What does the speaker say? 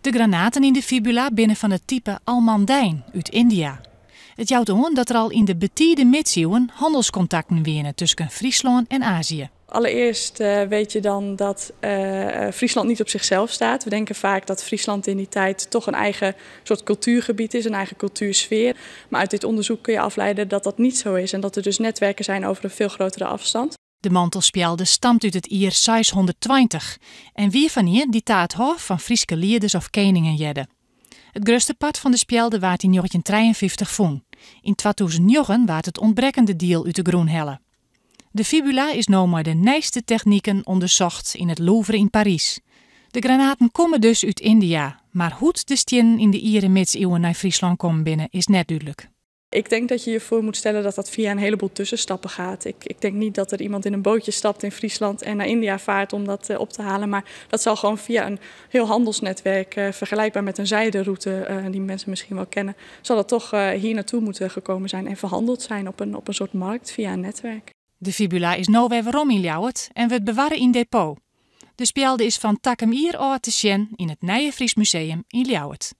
De granaten yn de fibula binne fan it type almandijn út Yndia. It jout oan dat der al yn de betide midsiuwen hannelskontakten wiene tusken Fryslân en Azië. Allereerst weet je dan dat Friesland niet op zichzelf staat. We denken vaak dat Friesland in die tijd toch een eigen soort cultuurgebied is, een eigen cultuursfeer. Maar uit dit onderzoek kun je afleiden dat dat niet zo is en dat er dus netwerken zijn over een veel grotere afstand. De mantelspjelde stamt út it jier 620 en wie fan ien dy't ta it hôf fan Fryske lieders of keningen hearde. It grutste part fan de spjelde waard yn 1953 fûn. Yn 2009 waard it ûntbrekkende diel út de grûn helle. De fibula is no mei de nijste techniken ûndersocht yn it Louvre yn Parys. De granaten komme dus út Yndia, mar hoe't de stiennen yn de iere midsiuwen nei Fryslân kommen binne is net dúdlik. Ik denk dat je je voor moet stellen dat dat via een heleboel tussenstappen gaat. Ik denk niet dat er iemand in een bootje stapt in Friesland en naar India vaart om dat op te halen. Maar dat zal gewoon via een heel handelsnetwerk, vergelijkbaar met een zijderoute die mensen misschien wel kennen, zal dat toch hier naartoe moeten gekomen zijn en verhandeld zijn op een soort markt via een netwerk. De fibula is no wer werom yn Ljouwert en wurdt bewarre yn depot. De spjelde is fan takom jier ôf te sjen yn it nije Fries Museum yn Ljouwert.